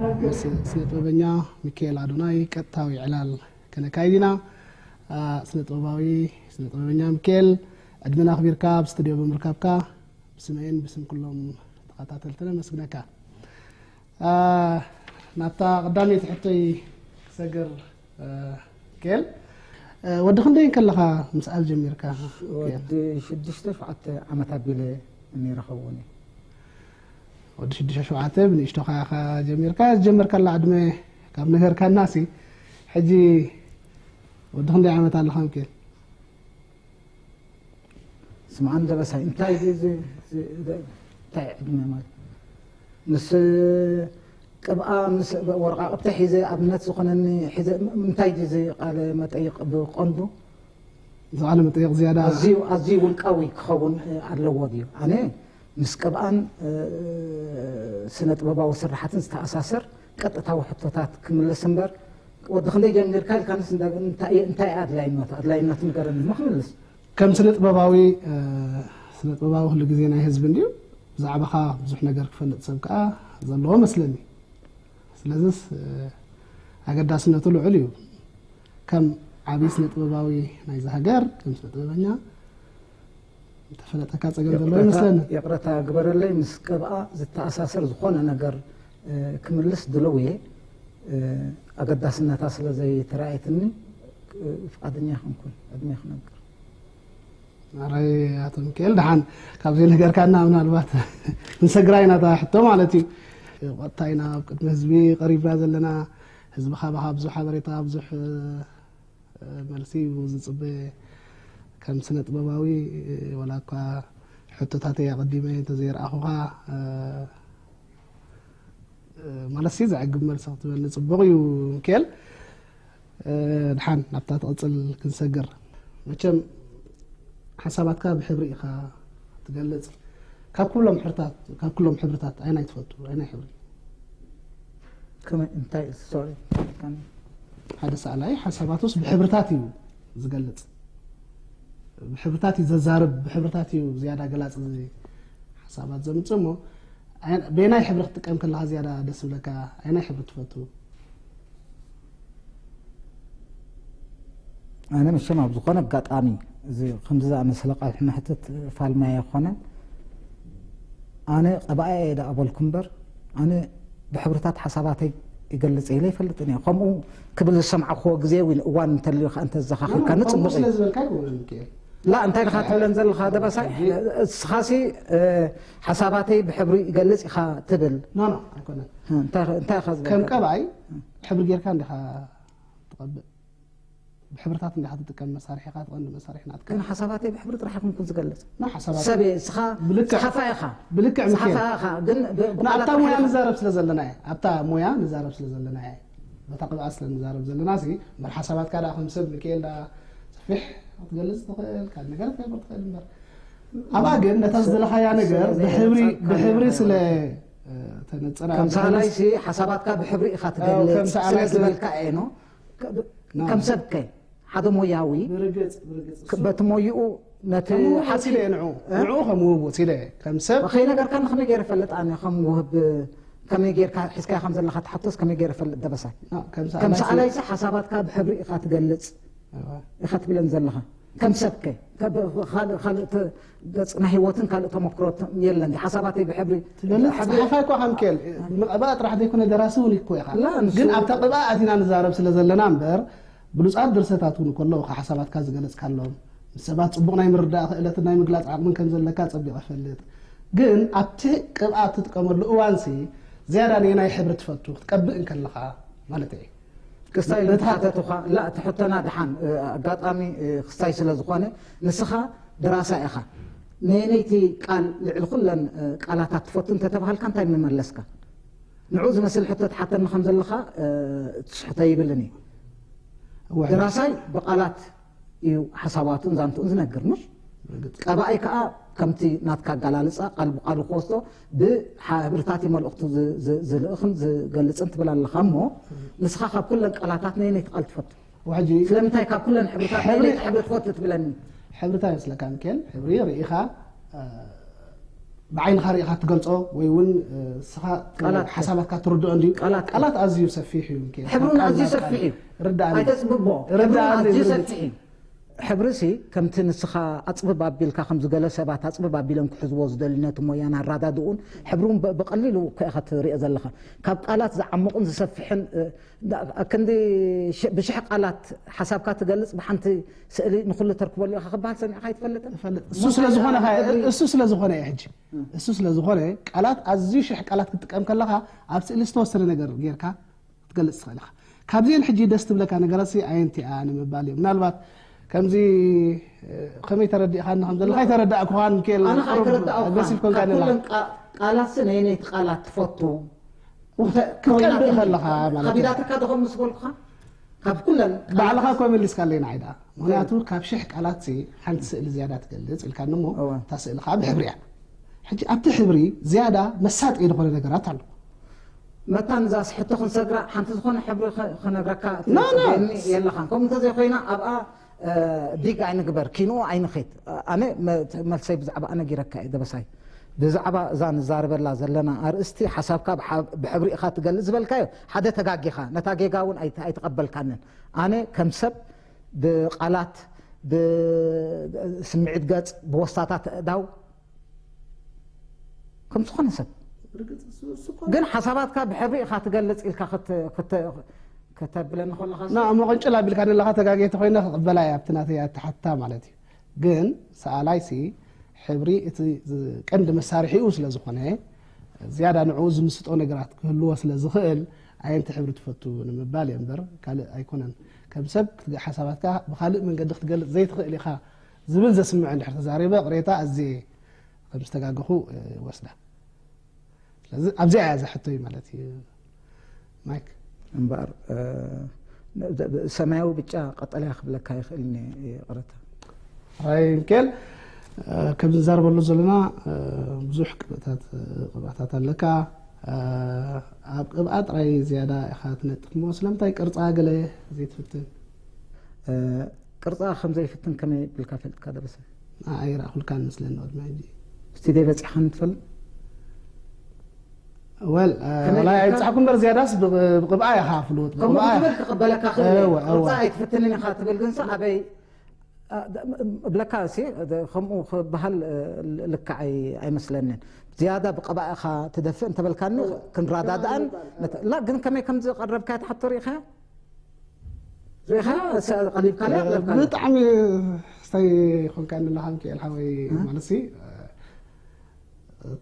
ምስ ስነ ጥበበኛ ሚካኤል ኣዶናይ ቀጥታዊ ዕላል ከነካይድ ኢና። ስነ ጥበባዊ ስነ ጥበበኛ ሚካኤል፣ ዕድመና ኣኽቢርካ ኣብ ስቱድዮ ብምርካብካ ብስመይን ብስም ኩሎም ተኸታተልትን ኣመስግነካ። ናብታ ቀዳመይቲ ሕቶይ ክሰግር፣ ሚካኤል፣ ወዲ ክንደይ ከለኻ ምስኣል ጀሚርካ? ወዲ ሽዱሽተ ሸውዓተ ዓመት ኣቢለ ነይረ ኸውን እዩ። ወዲ ሽዱሽተ ሸውዓተ ብንእሽቶኻ ኢኻ ጀሚርካ። ዝጀመርካላ ዕድመ ካብ ነገርካናሲ፣ ሕጂ ወዲ ክንደይ ዓመት ኣለኻ ሚካኤል? ስምዓን ደበሳይ፣ እንታይ ድዩ እዚ፣ እዚ፣ እዚ፣ እንታይ ዕድመ ማለት? ምስ ቅብኣ፣ ምስ ወረቓቕቲ ሒዘ፣ ኣብነት ዝኾነኒ ሒዘ፣ እንታይ ድዩ እዚ ቃለ መጠይቕ ብቐንዱ? እዚ ቃለ መጠይቕ ዝያዳ ኣዝዩ፣ ኣዝዩ ውልቃዊ ክኸውን ኣለዎ ድዩ? ኣነ ምስ ቅብኣን፣ እ፣ ስነ ጥበባዊ ስራሓትን ዝተኣሳሰር ቀጥታዊ ሕቶታት ክምልስ እምበር፣ ወዲ ክንደይ ጀሚርካ ኢልካንስ እንዳ-፣ እንታይ፣ እንታይ ኣድላይነቱ? ኣድላይነቱ ንገረኒ እሞ ክምልስ። ከም ስነ ጥበባዊ፣ እ፣ ስነ ጥበባዊ ኩሉ ግዜ ናይ ህዝቢ እንድዩ። ብዛዕባኻ ብዙሕ ነገር ክፈልጥ ሰብ ከኣ ዘለዎ መስለኒ። ስለዚስ፣ እ፣ ኣገዳስነቱ ልዑል እዩ። ከም ዓብዪ ስነ ጥበባዊ ናይዚ ሃገር፣ ከም ስነ ጥበበኛ፣ እንተፈለጠካ ጸገም ዘሎ ይቕረታ፣ ይመስለኒ። ይቕረታ ግበረለይ፣ ምስ ቅብኣ ዝተኣሳሰር ዝኾነ ነገር፣ እ፣ ክምልስ ድልው እየ። እ፣ ኣገዳስነታ ስለ ዘይተራእየትኒ፣ እ፣ ፍቓደኛ ኣይኮንኩን ዕድመ ክነግር። ኣራይ ኣቶ ሚካኤል፣ ደሓን ካብ ዘይነገርካና ምናልባት ክንሰግራ ኢና እታ ሕቶ ማለት እዩ። ቀጥታ ኢና ኣብ ቅድሚ ህዝቢ ቀሪብና ዘለና። ህዝቢ ካባኻ ብዙሕ ሓበሬታ፣ ብዙሕ፣ እ፣ መልሲ እዩ ዝጽበ። ከም ስነ ጥበባዊ፣ እ፣ ዋላ እኳ ሕቶታተይ ኣቐዲመ እንተዘይረኣኹኻ፣ እ፣ እ፣ ማለትሲ ዘዕግብ መልሲ ክትበኒ ጽቡቕ እዩ ሚካኤል። እ፣ ድሓን ናብታ ትቕጽል ክንሰግር። መቸም ሓሳባትካ ብሕብሪ ኢኻ ትገልጽ። ካብ ኩሎም ሕብርታት፣ ካብ ኩሎም ሕብርታት ኣየናይ ትፈቱ? ኣየናይ ሕብሪ? ከመይ? እንታይ? ሶሪ። ሓደ ሰኣላይ ሓሳባቱስ ብሕብርታት እዩ ዝገልጽ። ብሕብርታት እዩ ዘዛርብ፣ ብሕብርታት እዩ ዝያዳ ገላጺ ሓሳባት ዘምጽእ እሞ፣ ኣይ-፣ በየናይ ሕብሪ ክትጥቀም ከለኻ ዝያዳ ደስ ዝብለካ? ኣየናይ ሕብሪ ትፈቱ? ኣነ መቸም ኣብ ዝኾነ ኣጋጣሚ እዚ ከምዚ ዝኣመሰለ ቃል ሕመሕትት ፋልማይ ኣይኮነን። ኣነ ቀባኣይ እየ ደኣ በልኩ እምበር፣ ኣነ ብሕብርታት ሓሳባተይ ይገልጽ ኢለ ኣይፈልጥን እየ። ከምኡ ክብል ዝሰምዓኽዎ ግዜ ወይ እዋን እንተልዩ ከኣ እንተዘኻኺርካኒ ከምኡ ጽቡቕ እዩ። ስለ ዝበልካ ኣይኮነን ሚካኤል። ላ፣ እንታይ ኢኻ ትብለን ዘለኻ ደበሳይ? ሕጂ እስኻሲ፣ እ፣ ሓሳባተይ ብሕብሪ ይገልጽ ኢኻ ትብል። ኖ፣ ኖ፣ ኣይኮነን። እ፣ እንታይ፣ እንታይ ኢኻ ዝበልካ? ከም ቀባኣይ ሕብሪ ጌርካ እንዲኻ ትቐብእ። ብሕብርታት እንዲኻ ትጥቀም፣ መሳርሒኻ፣ እቲ ቀንዲ መሳርሒ ናትካ። ግን ሓሳባተይ ብሕብሪ ጥራሕ ኣይኮንኩን ዝገልጽ። ና ሓሳባት ሰብ እየ፣ እስኻ ብልክዕ፣ ጸሓፋይ ኢኻ። ብልክዕ ጸሓፋይ ሚካኤል። ኢኻ፣ ግን ብ-፣ ና ኣብታ ብቓላትካ ሞያ ሓ-፣ ንዛረብ ስለ ዘለና እየ። ኣብታ ሞያ ንዛረብ ስለ ዘለና እየ። በታ ቅብኣ ስለ ንዛረብ ዘለና ሲ፣ እምበር ሓሳባትካ ደኣ ከም ሰብ ሚካኤል ደኣ ሰፊሕ ክትገልጽ ትኽእል፣ ካልእ ነገር ክትገብር ትኽእል እምበር። ኣብኣ ግን ነታ ዝደለኻያ ነገር ስለ ብሕብሪ፣ ዘይነጸርካ ብሕብሪ ነገር ስለ፣ ማለት እዩ። እ፣ ተነጽራ ከም ብሕብሪ ሰኣላይ ሲ፣ ሓሳባትካ ብሕብሪ ኢኻ ኣው፣ ትገልጽ ከም ሰኣላይ ስለ ስለ ዝበልካ እየ፣ ኖ? ከ-፣ ብ-፣ ና። ከም ሰብ ከ፣ ሓደ ሞያዊ ብርግጽ፣ ብርግጽ። እሱ በቲ ሞይኡ ነቲ ከም ውህቦት ሓቂ ኢለ እየ ንዕኡ። እ? ንዕኡ ከም ውህቦት ኢለ እየ። ከም ሰብ ከይነገርካኒ ከመይ ገይረ እፈልጥ ኣነ ከም ውህብ፣ ከመይ ጌርካ ሒዝካዮ ከም ዘለኻ ትሓቶስ ከመይ ገይረ እፈልጥ ደበሳይ? ና፣ ከም ከም ሰኣላይ ሲ ሰኣላይ ሲ ሓሳባትካ ብሕብሪ ኢኻ ትገልጽ እዋ። ኢኻ ትብለን ዘለኻ። ከም ሰብ ከ፣ ከ-፣ ካልእ፣ ካልእ ተ-፣ ገጽ ናይ ህይወትን ካልእ ተመክሮ ተ-፣ የለን። ሓሳባተይ ብሕብሪ፣ ትገልጽ ብሕብሪ ጸሓፋይ እኳ ከም ኬል፣ ብቐባኣ ጥራሕ ዘይኮነ ደራሲ እውን እኮ ኢኻ። ላ፣ ንሱ ግን ኣብታ ቅብኣ ኣቲና ንዛረብ ስለ ዘለና እምበር፣ ብሉጻት ድርሰታት እውን እኮ ኣለዉ፣ ሓሳባትካ ዝገለጽካሎም። ምስ ሰባት ጽቡቕ ናይ ምርዳእ ክእለትን ናይ ምግላጽ ዓቕምን ከም ዘለካ ጸቢቐ እፈልጥ። ግን ኣብቲ ቅብኣ እትጥቀመሉ እዋንሲ፣ ዝያዳ ነየናይ ሕብሪ ትፈቱ ክትቀብእ እንከለኻ ማለት እየ። ክስታይ ነቲ ሓተቱኻ፣ ላ፣ እቲ ሕቶና ደሓን፣ እ፣ ኣጋጣሚ፣ እ፣ ክስታይ ስለ ዝኾነ፣ ንስኻ ደራሳይ ኢኻ። ነየነይቲ ቃል ልዕሊ ኩለን፣ እ፣ ቃላታት ትፈቱ እንተተባሃልካ እንታይ ምመለስካ? ንዑ ዝመስል ሕቶ ትሓተኒ ከም ዘለኻ፣ እ፣ ትስሕቶ ይብልን እዩ። እዋ፣ ደራሳይ ብቓላት እዩ ሓሳባቱን ዛንትኡን ዝነግር፣ ምሽ? ርግጽ። ቀባኣይ ከኣ ከምቲ ናትካ ኣገላልጻ ቃል ብቃሉ ክወስዶ ብሕብርታት እዩ መልእኽቱ ዝ-፣ ዝ-፣ ዝልእኽን ዝገልጽን ትብል ኣለኻ እሞ፣ ንስኻ ካብ ኩለን ቃላታት ነየነይቲ ቃል ትፈቱ? ሕጂ ስለምንታይ ካብ ኩለን ሕብርታት ሕብሪ ነየነይቲ ሕብሪ ትፈቱ ትብለኒ? ሕብርታት ይመስለካ ሚካኤል? ሕብሪ ርኢኻ፣ እ፣ ብዓይንኻ ርኢኻ ትገልጾ ወይ እውን፣ እ፣ ንስኻ ቃላት። ሓሳባትካ ትርድኦ እንድዩ። ቃላት። ቃላት ኣዝዩ ሰፊሕ እዩ፣ ሚካኤል። ሕብሩን ካብ ቃል ኣዝዩ ናብ ቃል። ሰፊሕ እዩ። ርድኣኒ። ኣይተጽብቦ። ርድኣኒ። ሕብሩን ኣዝዩ ርድ-፣ ሰፊሕ እዩ። ሕብርሲ ከምቲ ንስኻ ኣጽብብ ኣቢልካ፣ ከምዚ ገለ ሰባት ኣጽብብ ኣቢሎም ክሕዝዎ ዝደልዩ ነቲ ሞያን ኣረዳድኡን፣ ሕብሩን ብ-፣ ብቐሊሉ እኮ ኢኻ ትሪኦ ዘለኻ። ካብ ቃላት ዝዓምቑን ዝሰፍሕን፣ እ፣ ዳ-፣ ክንዲ ሽ-፣ ብሽሕ ቃላት ሓሳብካ ትገልጽ፣ ብሓንቲ ስእሊ ንኹሉ ተርክበሉ ኢኻ ክበሃል ሰሚዕካ ኣይትፈልጥን? እፈልጥ። እሱ ስለ ዝኾነ ኸ-፣ እሱ ስለ ዝኾነ እየ ሕጂ። እሱ ስለ ዝኾነ ቃላት፣ ኣዝዩ ሽሕ ቃላት ክትጥቀም ከለኻ፣ ኣብ ስእሊ ዝተወሰነ ነገር ጌርካ ክትገልጽ ትኽእል ኢኻ። ካብዚአን ሕጂ ደስ ትብለካ ነገራትሲ ኣየንቲኣ ንምባል እዩ። ምናልባት ከምዚ፣ እ፣ ከመይ ተረዲእኻኒ ከም ዘለኻ ኣይተረዳእኩኻን፣ ሚካኤል፣ ኣነ ቁሩብ ከይተረዳእኩኻ፣ ኣግረሲቭ ኮንካ ካብ ኣለኻ። ኩለን ቃ-፣ ቃላትሲ ነየነይቲ ቃላት ትፈቱ? ክትቀንዲ ከለኻ ማለት እዩ። ከቢዳትካ ዶ ከም ምስ በልኩኻ? ካብ ኩለን ባዕልኻ እኮ መሊስካለይ ንዓይ ደኣ። ምኽንያቱ ካብ ሽሕ ቃላትሲ ሓንቲ ስእሊ ዝያዳ ትገልጽ ኢልካኒ እሞ፣ እወ። እታ ስእሊ ኸኣ ብሕብሪ እያ። ሕጂ ኣብቲ ሕብሪ ዝያዳ መሳጢ ዝኾነ ነገራት ኣሎ። መታን እዛስ ሕቶ ክንሰግራ ሓንቲ ዝኾነ ሕብሪ ኸ-፣ ክነግረካ ኖ፣ ኖ። ትጽበየኒ የለኻን። ከምኡ እንተዘይኮይና ኣብኣ፣ እ፣ ዲግ ኣይንግበር፣ ኪንኡ ኣይንኸይድ። ኣነ መ-፣ መልሰይ ብዛዕባ ኣነ ነጊረካ እየ ደበሳይ። ብዛዕባ እዛ ንዛረበላ ዘለና ኣርእስቲ ሓሳብካ ብሓ-፣ ብሕብሪ ኢኻ ትገልጽ ዝበልካዮ ሓደ ተጋጊኻ፣ ነታ ጌጋ እውን ኣይተ-፣ ኣይተቐበልካንን። ኣነ ከም ሰብ ብቓላት፣ ብስምዒት ገጽ፣ ብወስታታት ኣእዳው ከም ዝኾነ ሰብ። ርግጽ እሱ፣ እሱ እኮ ግን ሓሳባትካ ብሕብሪ ኢኻ ትገልጽ ኢልካ ክት-፣ ክት-፣ ከተብለኒ ከለኻ ና፣ እሞ ቅንጭል ኣቢልካ ንለኻ ተጋጌ ተኾይነ ክቕበላ እየ ኣብቲ ናተይ ኣተሓትታ ማለት እዩ። ግን ሰኣላይሲ ሕብሪ እቲ ዝ-፣ ቀንዲ መሳርሒኡ ስለ ዝኾነ፣ ዝያዳ ንዕኡ ዝምስጦ ነገራት ክህልዎ ስለ ዝኽእል፣ ኣየንቲ ሕብሪ ትፈቱ ንምባል እየ እምበር ካልእ ኣይኮነን። ከም ሰብ ክትገ-፣ ሓሳባትካ ብኻልእ መንገዲ ክትገልጽ ዘይትኽእል ኢኻ ዝብል ዘስምዕ እንድሕር ተዛሪበ፣ ቅሬታ ኣዝየ ከም ዝተጋገኹ፣ እ፣ ወስዳ። ስለዚ ኣብዚኣ እያ እዛ ሕቶይ ማለት እዩ። ማይክ። እምበኣር፣ እ፣ ሰማያዊ፣ ብጫ፣ ቀጠልያ ክብለካ ይኽእል እየ፣ ይቕረታ። ራይ ሚካኤል፣ እ፣ ከም ዝዛረበሉ ዘለና፣ እ፣ ብዙሕ ቅብእታት፣ እ፣ ቅብኣታት ኣለካ። እ፣ ኣብ ቅብኣ ጥራይ ዝያዳ ኢኻ ትነጥፍ እሞ ስለምንታይ ቅርጻ ገለ ዘይትፍትን? እ፣ ቅርጻ ከም ዘይፍትን ከመይ ኢልካ ፈልጥካ ደበሰ? ንዓይ ኣይረኣኹልካን መስለኒ ቅድሚ ሕጂ። ስቱድዮ በጺሕካን ትፈልጥ? ወል፣ እ፣ ከመይ ዋላ ኢልካ? ኣይብጻሕኩ እምበር ዝያዳስ ብቕ-፣ ብቕብኣ ኢኻ ፍሉጥ። ከምኡ ብቕብኣ ክትብል ክቕበለካ ክእል እየ። እወ፣ እወ። ቅርጻ ኣይትፍትንን ኢኻ ትብል ግንሲ ኣበይ፣ እ፣ ደ-፣ እብለካ እሲ፣ ደ-፣ ከምኡ ክበሃል፣ እ፣ ል-፣ ልክዕ ኣይ-፣ ኣይመስለንን። ዝያዳ ብቕብኣ ኢኻ ትደፍእ እንተበልካኒ እወ። ክንረዳድኣን፣ ክንረዳድኣን። መተ-፣ ላ፣ ግን ከመይ ከም ዝቐረብካ ትሓቶ ርኢኻ? ርኢኻ? ሰ-፣ ቀሊብካ ድያ? ቀሊብካ ድያ? ብጣዕሚ ስታይ ኮንካ ኣለኻ ሚካኤል ሓወይ፣ እ? ማለትሲ፣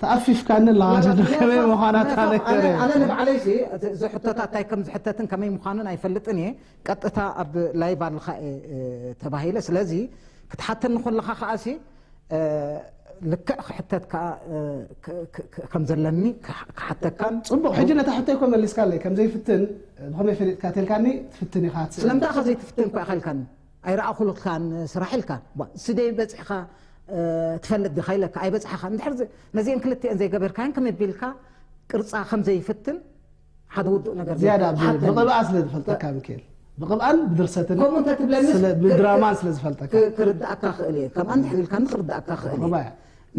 ተኣፊፍካኒ ኣለኻ፣ ላ፣ ላ፣ ከመይ ላ፣ ምዃና ላ፣ ኣነ፣ ተነገረ። ኣነ ንባዕለይሲ፣ እዚ፣ እዚ ሕቶታት እንታይ ከም ዝሕተትን ከመይ ምዃኑን ኣይፈልጥን እየ። ቀጥታ ኣብ ላይቭ ኣለኻ እየ፣ እ፣ ተባሂለ። ስለዚ ክትሓተኒ ከለኻ ከኣሲ፣ እ፣ ልክዕ ክሕተት ከኣ፣ እ፣ ክ-፣ ክ-፣ ክ-፣ ከም ዘለኒ ክሕ-፣ ክሓተካን ጽቡቕ፣ ሕጂ ነታ ሕቶይ እኮ መሊስካለይ። ከም ዘይፍትን ብኸመይ ፈሊጥካ ተልካኒ፣ ትፍትን ኢኻ ትስእል። ስለምንታይ ከ ዘይትፍትን እኮ ኢኻ ኢልካኒ? ኣይረኣኹልካን ስራሕ ኢልካ። ዋ፣ ስደይ በጺሕካ፣ እ፣ ትፈልጥ ዲኻ ኢለካ፣ ኣይበጽሓኻን። እንድሕር ዚ-፣ ነዚአን ክልቲአን ዘይገበርካየን ከመይ ቢልካ ቅርጻ ከም ዘይፍትን ሓደ ውዱእ ነገር ዝያዳ ዘይትሓተኒ። ብ-፣ ብቕብኣ ስለ ዝፈልጠካ፣ ሚካኤል። ብቕብኣን ብድርሰትን ከምኡ እንተ ትብለኒ ስለ፣ ክ-፣ ብድራማን ክ-፣ ስለ ዝፈልጠካ። ክ-፣ ክርድኣካ ክእል እየ። ከምኣ እንድሕር ኢልካኒ ክርድኣካ ክእል እየ። ብቕብኣ እያ።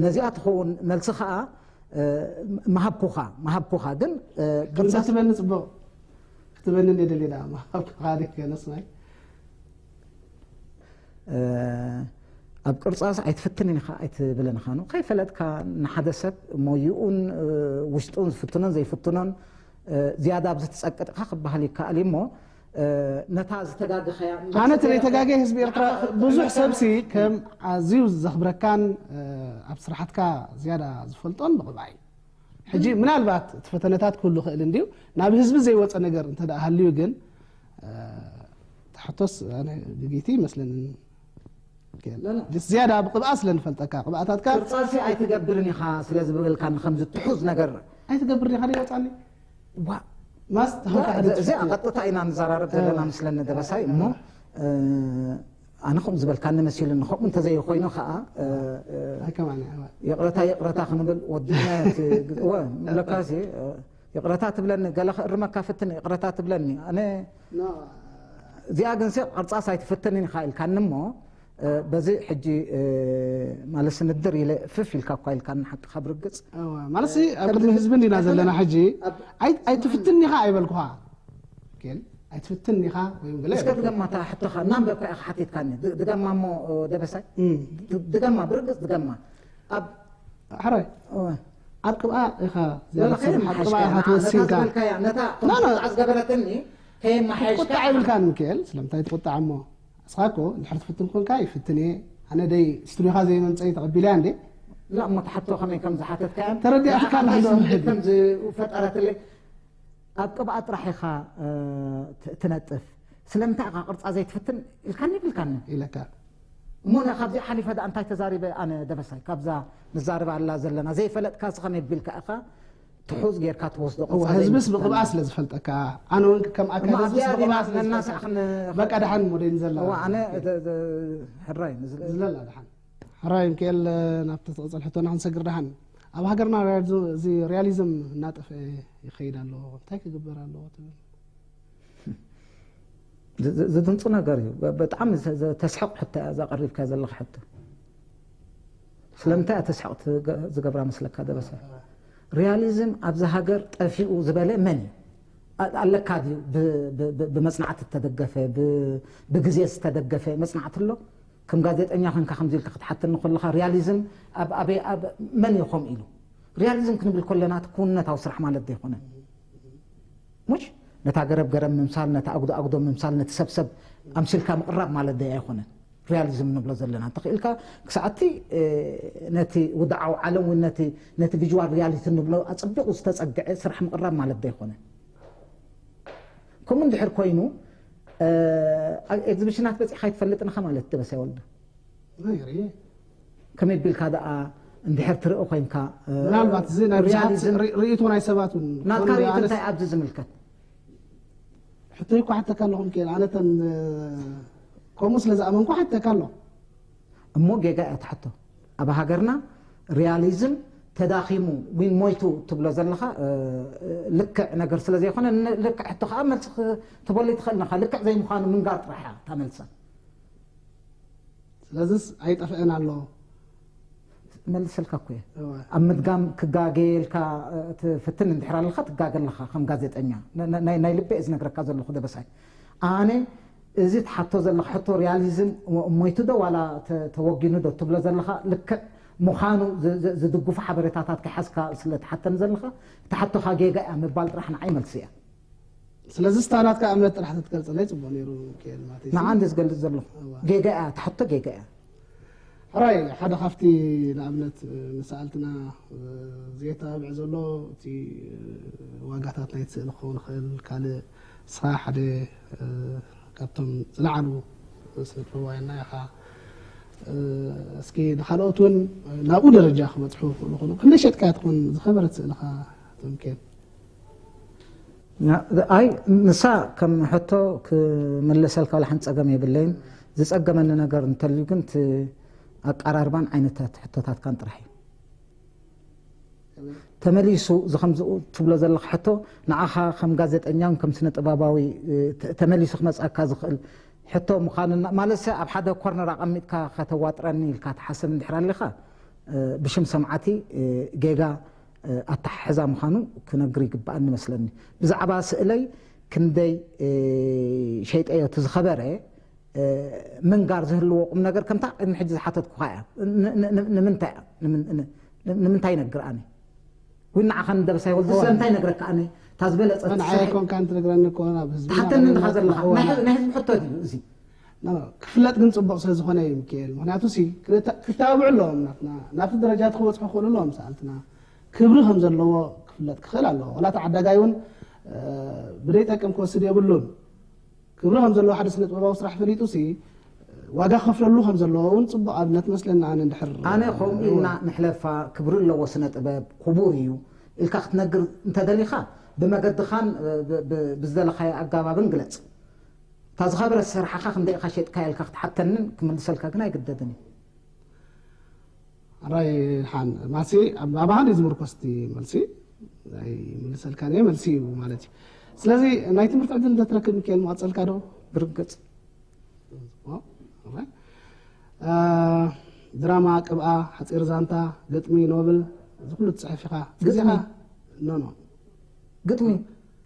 ነዚኣ ትኸውን መልሲ ኸኣ፣ እ፣ ምሃብኩኻ፣ ምሃብኩኻ። ግን፣ እ፣ ግን ቅርጻ ክትበኒ ጽቡቕ። ክትበኒ እንደ ደልየ ደኣ ምሃብኩኻ፣ ገለስ ናይ እ፣ ኣብ ቅርጻስ ኣይትፍትንን ኢኻ ኣይትብልን ኢኻ። ኑ ከይፈለጥካ ንሓደ ሰብ ሞይኡን፣ እ፣ ውሽጡን ዝፍትኖን ዘይፍትኖን፣ እ፣ ዝያዳ ኣብዚ ትጸቅጥ ኢኻ ክበሃል ይከኣል እዩ እሞ፣ እ፣ ነታ ዝተጋገኸያ ኣነ እቲ ዘይተጋገየ ህዝቢ ኤርትራ ብዙሕ ሰብሲ ከም ኣዝዩ ዘኽብረካን፣ እ፣ ኣብ ስራሓትካ ዝያዳ ዝፈልጦን ብቕብኣ እዩ። ሕጂ ምናልባት እቲ ፈተነታት ክህሉ ይኽእል እንድዩ፣ ናብ ህዝቢ ዘይወጸ ነገር እንተ ደኣ ሃልዩ ግን፣ እ፣ ትሕቶስ ኣነ ብጊቲ ይመስለኒ። ላ፣ ላ። ዝያዳ ብቕብኣ ስለ ንፈልጠካ፣ ቅብኣታትካ ቅርጻሲ ኣይትገብርን ኢኻ ስለ ዝበልካኒ ከምዚ ትሑዝ ነገር። ኣይትገብርን ኢኻ ዶ ይወጻኒ? ዋ። ማስ፣ ላ፣ ተኾንካ ሓደ እዚ፣ እዚኣ ትፍትን። ቀጥታ ኢና ንዘራረብ ዘለና እ። መስለኒ ደበሳይ እሞ፣ እ። እ፣ ኣነ ከምኡ ዝበልካኒ መሲሉኒ። ከምኡ እንተዘይኮይኑ ኸኣ፣ እ፣ እ፣ ኣይ፣ ከማን እያ፣ እዋ። ይቕረታ፣ ይቕረታ ክንብል ወዲና እቲ ግዜ፣ እወ፣ ምብለካሲ፣ እ፣ ይቕረታ ትብለኒ፣ ገለ ክእርመካ ፍትን፣ ይቕረታ ትብለኒ። ኣነ ኖ። እዚኣ ግንሲ ቅርጻስ ኣይትፍትንን ኢኻ ኢልካኒ እሞ፣ እ፣ በዚ ሕጂ፣ እ፣ ማለት ስንድር ኢለ ፍፍ ኢልካ እኳ ኢልካኒ ሓቅኻ ብርግጽ። እወ፣ ማለት ሲ ኣብ ከምዚ ቅድሚ ህዝቢ እንዲና ኣይኮነን። ዘለና ሕጂ። ኣብ ኣይ-፣ ኣይትፍትን ኢኻ ኣይበልኩኻ። ኬል፣ ኣይትፍትን ኢኻ ወይም ገለ እስከ ድገማ እታ ሕቶኻ እናንበብካ ኢኻ ሓቲትካኒ። ድ-፣ ድገማ እሞ፣ እ፣ ደበሳይ። እም። ድ-፣ ድገማ፣ ብርግጽ ድገማ። ኣብ ሕራይ፣ እወ። ኣብ ቅብኣ ኢኻ ወላ ዝያዳ ትሰርሕ፣ ኣብ ቅብኣ ከየመሓየሽካ ኢኻ ነታ ትወስንካ። ዝበልካያ፣ ነታ ላ፣ ላ። ቁጣዕ ዝገበረትኒ ከየመሓየሽካ ቁጣዕ ይብልካን ሚካኤል፣ ስለምንታይ ትቁጣዕ እሞ? ንስኻ እኮ እንድሕር ትፍትን ኮንካ ይፍትን እየ። ኣነ ደይ ስቱዲዮኻ ዘይመምፀኢ ተቐቢለያ እንዴ? ላ እሞ ትሓቶ ከመይ ከም ዝሓተትካያ ተረዲኣትካ ንዓኻ ኣለኻ እንታይ ዶ ስምዒት መህዲ? ከም ዝፈጠረትለይ ኣብ ቅብኣ ጥራሕ ኢኻ፣ እ፣ ት-፣ ትነጥፍ። ስለምንታይ ኢኻ ቅርጻ ዘይትፍትን ኢልካኒ ይብልካኒ። ኢለካ። እሞ ነ ካብዚኣ ሓሊፈ ደኣ እንታይ ተዛሪበ ኣነ ደበሳይ? ካብዛ ንዛረባ ኣላ ዘለና ዘይፈለጥካ ሲ ከመይ ቢልካ ኢኻ ትሑዝ ጌርካ ትወስዶ እወ፣ ቅርጻ ህዝብስ ዘይምፍታን? ብቕብኣ ስለ ዝፈልጠካ፣ ኣነ እውን ከም ኣካል እሞ ህዝብስ ኣብዚኣ ብቕብኣ ዲና ስለ ነናስኣ ዝፈልጠካ። ክን- በቃ ደሓን ሞዴል ዘላ። እዋ ኣነ ደ-፣ ደ-፣ ሕራይ ንዝለ- ዝለላ ደሓን። ሕራይ ሚካኤል፣ ናብቲ ትቕጽል ሕቶና ክንሰግር ደሓን። ኣብ ሃገርና ሪያሊዝም፣ እዚ ሪያሊዝም እናጠፍአ ይኸይድ ኣሎ። እንታይ ክግበር ኣለዎ ትብል? ዝ-፣ ዝ-፣ ዝድንጹ ነገር እዩ። በ-፣ ብጣዕሚ ዘ-፣ ዘ-፣ ተስሕቕ ሕቶ እያ እዛ ቀሪብካ ዘለኻ ሕቶ። ስለምንታይ እያ ተስሕቕ ትገ-፣ ዝገብራ መስለካ ደበሳ? ሪያሊዝም ኣብዚ ሃገር ጠፊኡ ዝበለ መን እዩ? ኣ-፣ ኣለካ ድዩ? ብ-፣ ብ-፣ ብ-፣ ብመጽናዕቲ ዝተደገፈ፣ ብ-፣ ብግዜ ዝተደገፈ መጽናዕቲ ኣሎ? ከም ጋዜጠኛ ኮንካ ከምዚ ኢልካ ክትሓተኒ ከለኻ ሪያሊዝም ኣብ፣ ኣበይ፣ ኣብ፣ መን እዩ ከምኡ ኢሉ? ሪያሊዝም ክንብል ከለና እቲ ክውንነታዊ ስራሕ ማለት ዶ ኣይኮነን? ሙሽ ነታ ገረብ ገረብ ምምሳል፣ ነታ ኣጉዶ ኣጉዶ ምምሳል፣ ነቲ ሰብ ሰብ ኣምሲልካ ምቕራብ ማለት ዶ ኣይኮነን? ሪያሊዝም ንብሎ ዘለና እንተኽኢልካ ክሳዕቲ፣ እ፣ ነቲ ውድዓዊ ዓለም ወይ ነቲ፣ ነቲ ቪዥዋል ሪያሊቲ ንብሎ ኣጸቢቑ ዝተጸግዐ ስራሕ ምቕራብ ማለት ዶ ኣይኮነን? ከምኡ እንድሕር ኮይኑ፣ እ፣ ኣብ ኤግዚቢሽናት በጺሕካ ኣይትፈልጥን ኢኻ ማለት ደበሳይ ወልዱ? ናይ ርእ። ከመይ ቢልካ ደኣ እንድሕር ትርኢ ኮይንካ፣ እ፣ ምናልባት እዚ ናይ ብዙሓት ሪያሊዝም ሪ-፣ ርእይቶ ናይ ሰባት እውን ናትካ ክኸውን ርእይቶ ይኽእል። እንታይ ኣብዚ ዝምልከት? ሕቶ እኮ ሓተካ ኣለኹ ሚካኤል፣ ኣነ ተን፣ እ፣ ከምኡ ስለ ዝኣመንኩ ሓተካ ኣለኹ። እሞ ጌጋ እያ ትሓቶ። ኣብ ሃገርና ሪያሊዝም ተዳኺሙ ወይ ሞይቱ ትብሎ ዘለኻ፣ እ፣ ልክዕ ነገር ስለ ዘይኮነ፣ ን-፣ ልክዕ ሕቶ ከኣ መልሲ ክትበሉ ትኽእል ነኻ። ልክዕ ዘይምዃኑ ምንጋር ጥራሕ እያ እታ መልሳ። ስለዚስ ኣይጠፍአን ኣሎ። መልሰልካ እኮ እየ። እወ። ኣብ ምድጋም ክጋገ ኢልካ፣ እ፣ ትፍትን እንድሕር ኣለኻ፣ ትጋገ ኣለኻ ከም ጋዜጠኛ። ነ-፣ ነ-፣ ናይ፣ ናይ ልቢ እየ ዝነግረካ ዘለኹ ደበሳይ። ኣነ እዚ ትሓቶ ዘለኻ ሕቶ ሪያሊዝም ሞ-፣ ሞይቱ ዶ ዋላ ተ-፣ ተወጊኑ ዶ ትብሎ ዘለኻ ልክዕ ምዃኑ ዝ-፣ ዝ-፣ ዝድግፉ ሓበሬታታት ከይሓዝካ ስለ ትሓተኒ ዘለኻ፣ እቲ ሕቶኻ ጌጋ እያ ምባል ጥራሕ ንዓይ መልሲ እያ። ስለዚ ስታ ናትካ እምነት ጥራሕ ተትገልጸለይ ጽቡቕ ነይሩ ሚካኤል ማለት እዩ። ንዓ እንደ ዝገልጽ ዘለኹ እወ። ጌጋ እያ፣ ትሕቶ ጌጋ እያ። ሕራይ ሓደ ካብቲ ንኣብነት ንሰኣልትና ዘየተባብዕ ዘሎ እቲ ዋጋታት ናይቲ ስእሊ ክኸውን ይኽእል። ካልእ ንስኻ ሓደ ካብቶም ዝለዓሉ ስነ ጥበባውያንና ኢኻ። እስኪ ንኻልኦት እውን ናብኡ ደረጃ ክበጽሑ ይኽእሉ ይኾኑ። ክንደይ ሸጥካያ ትኾን ዝኸበረት ስእልኻ ትምኬን? ና-፣ ኣይ ንሳ ከም ሕቶ ክምልሰልካ ዋላ ሓንቲ ጸገም የብለይን። ዝጸገመኒ ነገር እንተልዩ ግን እቲ ኣቀራርባን ዓይነታት ሕቶታትካን ጥራሕ እዩ። ተመሊሱ እዚ ከምዚ ትብሎ ዘለኻ ሕቶ ንዓኻ ከም ጋዜጠኛን ከም ስነ ጥበባዊ፣ እ፣ ተ-፣ ተመሊሱ ክመጽኣካ ዝኽእል ሕቶ ምዃኑ እና-፣ ማለት ሰብ ኣብ ሓደ ኮርነር ኣቐሚጥካ ከተዋጥረኒ ኢልካ ትሓስብ እንድሕር ኣለኻ፣ እ፣ ብሽም ሰምዓቲ፣ እ፣ ጌጋ፣ እ፣ ኣተሓሕዛ ምዃኑ ክነግር ይግብኣኒ መስለኒ። ብዛዕባ ስእለይ ክንደይ፣ እ፣ ሸይጠዮ እቲ ዝኸበረ፣ እ፣ ምንጋር ዝህልዎ ቁም ነገር ከምታ ቅድሚ ሕጂ ዝሓተትኩኻ እያ። ን-፣ ን-፣ ን-፣ ንምንታይ እያ? ንምን-፣ ን-፣ ን-፣ ንምንታይ ይነግር ኣነ? ወይ ንዓኻ ንደበሳይ ወልዱ እወ። ስለምንታይ ይነግረካ ኣነ? እታ ዝበለጸት ንዓይ ስራሕ ኮንካ እንትነግረኒ እኮ ናብ ህዝቢ ትሓተኒ ናብ እንዲኻ ዘለኻ። እወ። ናይ ህዝቢ፣ ናይ ህዝቢ ሕቶ ድዩ እዚ? ና-፣ ክፍለጥ ግን ጽቡቕ ስለ ዝኾነ እዩ ሚካኤል። ምክንያቱ ሲ ክልተ-፣ ክተባብዑ ኣለዎም ናትና። ናብቲ ደረጃ እቲ ክበጽሑ ክኽእሉ ኣለዎም ሰኣልትና። ክብሪ ከም ዘለዎ ክፍለጥ ክኽእል ኣለዎ። ዋላ እቲ ዓዳጋይ እውን፣ እ፣ ብደይ ጠቅም ክወስድ የብሉን። ክብሪ ከም ዘለዎ ሓደ ስነ ጥበባዊ ስራሕ ፈሊጡ ሲ ዋጋ ከፍለሉ ከም ዘለዎ እውን ጽቡቕ ኣብነት መስለና። ኣነ እንድሕር ኣነ ከምኡ ኢልና ንሕለፋ፣ ክብሪ ኣለዎ ስነ ጥበብ ክቡር እዩ ኢልካ ክትነግር እንተደሊኻ ብመገድኻን ብ-፣ ብ-፣ ብዝደለኻዮ ኣገባብን ግለጽ። እታ ዝኸበረት ስራሕኻ ክንደይ ኢኻ ሸጥካያ ኢልካ ክትሓተንን ክምልሰልካ ግን ኣይግደድን እዩ። ኣራይ ሓን ማሲ ኣብ ኣባሃን እዩ ዝምርኮስ እቲ መልሲ ኣይምልሰልካን እየ መልሲ እዩ ማለት እዩ። ስለዚ ናይ ትምህርቲ ዕድል እንተትረክብ ሚካኤል መቐጸልካ ዶ? ብርግጽ። ኦ፣ ኣራይ። ድራማ፣ ቅብኣ፣ ሓፂር ዛንታ፣ ግጥሚ፣ ኖብል፣ እዚ ኩሉ ትፅሕፍ ኢኻ። ግጥሚ? ግዜኻ፣ ኖ፣ ኖ። ግጥሚ?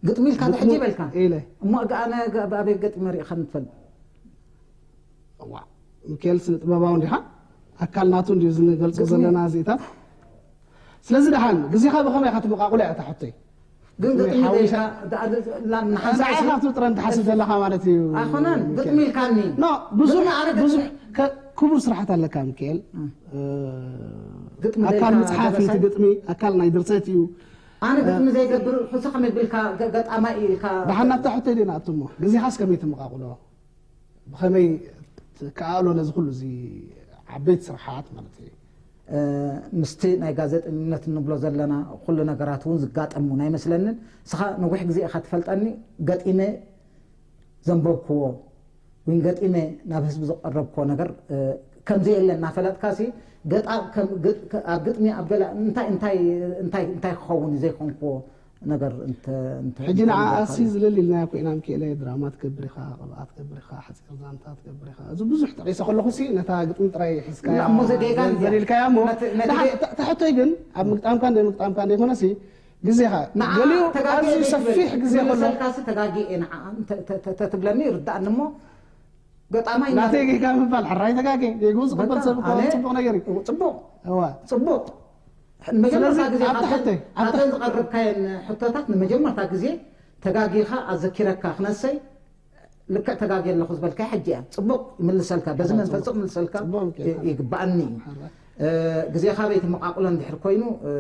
ግጥሚ ኢልካ ግጥሚ ተሕጂ በልካ። ኢለ። እሞ፣ ኣነ ኣበይ ገጢመ ሪኢኻ ንፈልጥ? እዋ፣ ሚካኤል ስነ ጥበባዊ እንዲኻ? ኣካል ናቱ እንዲዩ ዝንገልጾ ግጥሚ? ዘለና እዚታት። ስለዚ ደሓን፣ ግዜኻ ብኸመይ ኢኻ ትመቓቑሎ እያ እታ ሕቶይ። ግን ግጥሚ ግጥሚ ሓዊሳ ደይካ፣ ዳ-፣ ዳ-፣ ላ-፣ ንሓንሳእ ንዓኻ ሲ-፣ ክትጥረን ትሓስብ ዘለኻ ማለት እዩ፣ ኣይኮነን፣ ሚካኤል። ግጥሚ ኢልካኒ። ኖ፣ ብዙሕ፣ ግጥሚ ኣነ ብዙሕ ግጥሚ ከ-፣ ክቡር ስራሓት ኣለካ፣ ሚካኤል። እም። እ፣ ግጥሚ ኣካል ደይካ ምጽሓፍ እዩ እቲ ደበሳይ? ግጥሚ፣ ኣካል ናይ ድርሰት እዩ። ኣነ እ፣ ግጥሚ ዘይገብር፣ ሕሱ ከመይ ቢልካ ገ-፣ ገጣማይ ኢልካ? ደሓን ናብታ ሕቶይ ዲና ኣቱሞ፣ ግዜኻስ ከመይ ትመቓቕሎ? ብኸመይ ትከኣሎ ነዚ ኩሉ እዚ ዓበይቲ ስራሓት ማለት እዩ? እ፣ ምስቲ ናይ ጋዜጠኝነት እንብሎ ዘለና ኩሉ ነገራት እውን ዝጋጠም እውን ኣይመስለንን። ንስኻ ነዊሕ ግዜ ኢኻ ትፈልጠኒ፣ ገጢመ ዘንበብክዎ ወይ ገጢመ ናብ ህዝቢ ዘቐረብክዎ ነገር፣ እ፣ ከም ዘየለ እናፈለጥካሲ፣ ገጣ-፣ ከም ግ-፣ ከ-፣ ኣብ ግጥሚ ኣብ ገላ እንታይ፣ እንታይ፣ እንታይ፣ እንታይ ክኸውን እዩ ዘይኮንክዎ ነገር እንተ-፣ እንተ-፣ ሕጂ እንተ-፣ ንዓኣሲ እንተ-፣ ዝልል ኢልናያ ኮይና፣ ሚኪኤለ፣ ድራማ ትገብር ኢኻ፣ ቅብኣ ትገብር ኢኻ፣ ሓጺር ዛንታ ትገብር ኢኻ። እዚ ብዙሕ ጠቒሰ ከለኹሲ፣ ነታ ግጥሚ ጥራይ ሒዝካያ፣ ላ፣ እሞ ዘጌጋ እንድያ። ዘሊልካያ እሞ፣ ነቲ፣ ነቲ ደሓን፣ ጌ- እታ፣ እታ ሕቶይ ግን፣ ኣብ ምግጣምካን ዘይምግጣምካን ዘይኮነሲ፣ ግዜኻ፣ ንዓ ገሊኡ ተጋግየ ኣዝዩ ዘይትብል፣ ሰፊሕ ግዜ ከሎ። ክምልሰልካሲ ተጋግየ ንዓ፣ እንተ-፣ ተ-፣ ተ-፣ ተ-፣ ትብለኒ ይርዳእኒ እሞ፣ ገጣማይ ናተይ ናተይ ጌጋ ምባል፣ ሕራይ ተጋጌ፣ ጌግኡ ዝቕበል በቃ፣ ሰብ እኮ ኣነ ጽቡቕ ነገር እዩ። ጽቡቕ። እዋ። ጽቡቕ። ንመጀመርታ ስለዚ ግዜ ኣብታ ካብተን፣ ሕቶይ፣ ኣብታ ካብተን ዝቐረብካየን ሕቶታት ንመጀመርታ ግዜ ተጋጊኻ ኣዘኪረካ ክነሰይ፣ ልክዕ ተጋግየ ኣለኹ ዝበልካዮ ሕጂ እያ። ጽቡቕ ይምልሰልካ፣ በዚ ጽቡቕ፣ መንፈስ ጽቡቕ። ጽቡቕ ይምልሰልካ ጽቡቕ፣ ኦኬ። ይ-፣ ይግባኣኒ እዩ። ሕራይ። እ፣ ግዜኻ በይትመቓቕሎ እንድሕር ኮይኑ፣ እ፣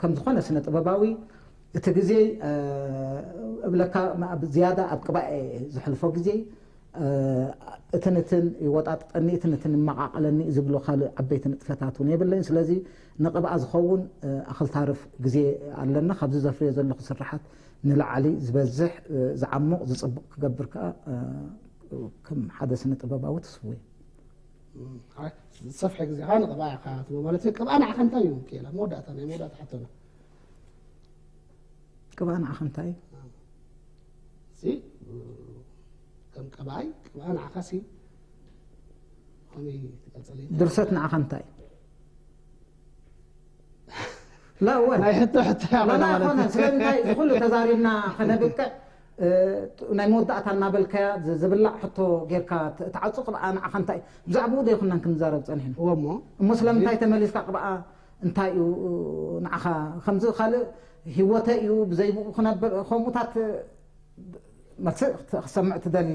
ከም ዝኾነ ስነ ጥበባዊ እቲ ግዜ፣ እ፣ እብለካ፣ ኣብ ዝያዳ ኣብ ቅባኤ ዘሕልፎ ግዜ፣ እ፣ እትንትን ይወጣጥጠኒ፣ እትንትን ይመቓቐለኒ ዝብሎ ካልእ ዓበይቲ ንጥፈታት እውን የብለይን። ስለዚ ንቕብኣ ዝኸውን፣ እ፣ ኣኽልታርፍ ግዜ ኣለና። ካብዚ ዘፍርዮ ዘለኹ ስርሓት ንላዕሊ ዝበዝሕ፣ እ፣ ዝዓሙቕ፣ ዝጽቡቕ ክገብር ከኣ፣ እ፣ ከም ሓደ ስነ ጥበባዊ ትስፉው እየ። እም፣ ኣይ፣ ዝሰፍሐ ግዜኻ ንቕብኣ ኢኻ ትብሎ ማለት እዩ። ቅብኣ ንዓኻ እንታይ እዩ? ኬላ፣ መወዳእታ፣ ናይ መወዳእታ ሕቶና። ቅብኣ ንዓኻ እንታይ እዩ? እዚ፣ ከም ቀባኣይ፣ ቅብኣ ንዓኻሲ ከመይ ትገልጸለይ? ድርሰት ንዓኻ እንታይ እዩ? ላ፣ እወ። ናይ ሕቶ ሕቶ እያ ላ፣ ኮይና ላ፣ ማለት ኮነ። እዩ። ስለምንታይ እዚ ኩሉ ተዛሪብና ከነብቅዕ፣ እ፣ ናይ መወዳእታ እናበልካያ ዝ-፣ ዝብላዕ ሕቶ ጌርካ ት-፣ ትዓጹ። ቅብኣ ንዓኻ እንታይ እዩ? ብዛዕባኡ ዶ ኣይኮናን ክንዛረብ ጸኒሕና? እወ እሞ። እሞ ስለምንታይ ተመሊስካ ቅብኣ እንታይ እዩ ንዓኻ ከምዚ ካልእ ህይወተይ እዩ ብዘይ ብኡ ክነብር ከምኡታት መልሲ ክሰምዕ ትደሊ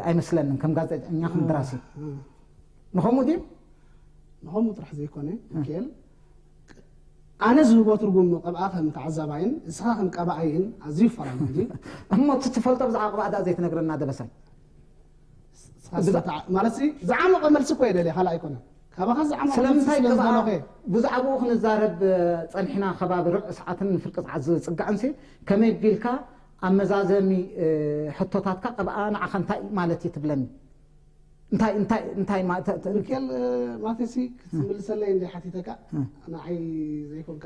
ኣይመስለንን ከም ጋዜጠኛ ከም ደራሲ እ። ንኸምኡ ድዩ ንኸምኡ ጥራሕ ዘይኮነ ሚካኤል ኣነ ዝህቦ ትርጉም ንቐብኣ ከም ተዓዛባይን እስኻ ከም ቀባኣይን ኣዝዩ ይፈላለ እንጂ እሞ እቲ ትፈልጦ ብዛዕባ ቅብኣ ደኣ ዘይትነግረና ደበሳይ ማለት ዝዓመቐ መልሲ እኮ የደልየ ካልእ ኣይኮነን ካባኻ ዝዓመቐ መልሲ ስለምንታይ ስለ ቅብኣ ዝደለኹ እየ ብዛዕባኡ ክንዛረብ ጸኒሕና ከባቢ ርብዒ ሰዓትን ፍርቂ ሰዓት ዝጽጋዕንሲ ከመይ ቢልካ ኣብ መዛዘሚ ሕቶታትካ ቅብኣ ንዓኻ እንታይ ማለት እዩ ትብለኒ እንታይ እንታይ እንታይ ሚካኤል ማቴሲ ክትምልሰለይ እንደ ሓቲተካ ንዓይ ዘይኮንካ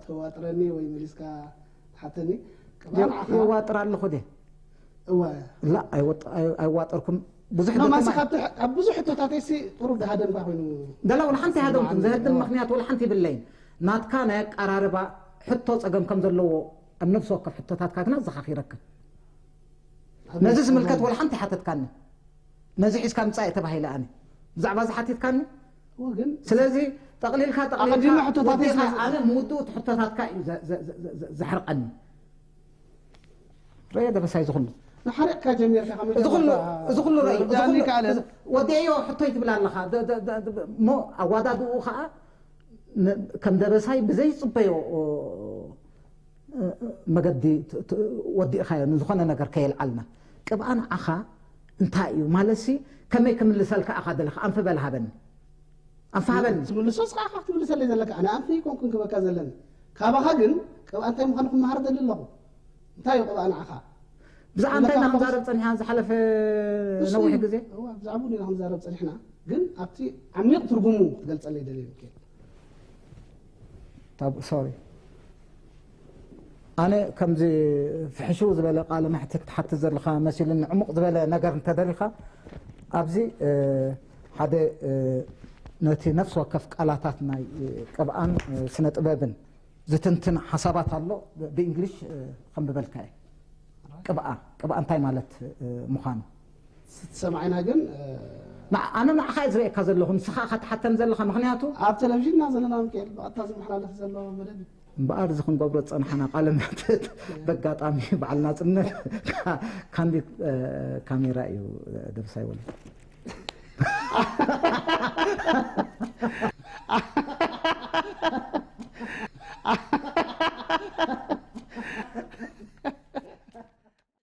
ተዋጥረኒ ወይ መሊስካ ትሓተኒ ቅብኣ ንዓኻ የዋጥር ኣለኹ ደ እወ ላ ኣይዋጠርኩም ብዙሕ ኖ ማሲ ካብቲ ካብ ብዙሕ ሕቶታተይሲ ቁሩብ ድሃደምካ ኮይኑ ደላ ወላ ሓንቲ ሃደምኩም ዘህድም ምክንያት ወላ ሓንቲ ይብለይን ናትካ ናይ ኣቀራርባ ሕቶ ጸገም ከም ዘለዎ ኣብ ነፍሲ ወከፍ ሕቶታትካ ግና ዘኻኺረካ ነዚ ዝምልከት ወላ ሓንቲ ሓተትካኒ ነዚ ሒዝካ ምጻእ ተባሂለ ኣነ ብዛዕባ እዚ ሓቲትካኒ ስለዚ ጠቕሊልካ ጠቕሊልካ ኣነ ምውድኡ እቲ ሕቶታትካ እዩ ዘሕርቀኒ ረየ ደበሳይ ዝኹሉ ንሓሪቕካ ጀሚርካ እዚ ኩሉ እዚ ኩሉ ረይ ወዲአዮ ሕቶይ ትብል ኣለኻ እሞ ኣዋዳድኡ ከዓ ከም ደበሳይ ብዘይፅበዮ መገዲ ወዲእኻዮ ንዝኾነ ነገር ከየልዓልና ቅብኣ ንዓኻ እንታይ እዩ ማለትሲ ከመይ ክምልሰልካ ኢኻ ደለኻ ኣንፈ በል ሃበኒ ኣንፈ ሃበኒ ትምልሶ ስኻ ኢኻ ክትምልሰለይ ዘለካ ኣነ ኣንፈ ይኮንኩን ክበካ ዘለኒ ካባኻ ግን ቅብኣ እንታይ ምዃኑ ክመሃር ደሊ ኣለኹ እንታይ እዩ ቅብኣ ንዓኻ ብዛዕባ እንታይ ኢና ክንዛረብ ፀኒሕና ዝሓለፈ ነዊሕ ግዜ ብዛዕባኡ ኢና ክንዛረብ ፀኒሕና ግን ኣብቲ ዓሚቕ ትርጉሙ ክትገልፀለይ ደልየ ምኬድ ሶሪ ኣነ ከምዚ ፍሕሽው ዝበለ ቃለ መሕትት ክትሓትት ዘለኻ መሲሉኒ ዕሙቕ ዝበለ ነገር እንተደሊኻ ኣብዚ ሓደ ነቲ ነፍሲ ወከፍ ቃላታት ናይ ቅብኣን ስነ ጥበብን ዝትንትን ሓሳባት ኣሎ። ብእንግሊሽ ከንብበልካ እየ። ቅብኣ ቅብኣ እንታይ ማለት ምዃኑ ስትሰማዕና ግን ኣነ ንዓኻ እየ ዝርእየካ ዘለኹ፣ ንስኻ ኢኻ ትሓተኒ ዘለኻ። ምኽንያቱ ኣብ ቴሌቪዥንና ዘለና ሚካኤል ብቐጥታ ዝመሓላለፍ ዘሎ መደብ እዩ። እምበኣር እዚ ክንገብሮ ዝጸናሕና ቃለ መሕትት በጋጣሚ በዓል ናጽነት ካንዲድ ካሜራ እዩ ደብሳይ ወልዱ።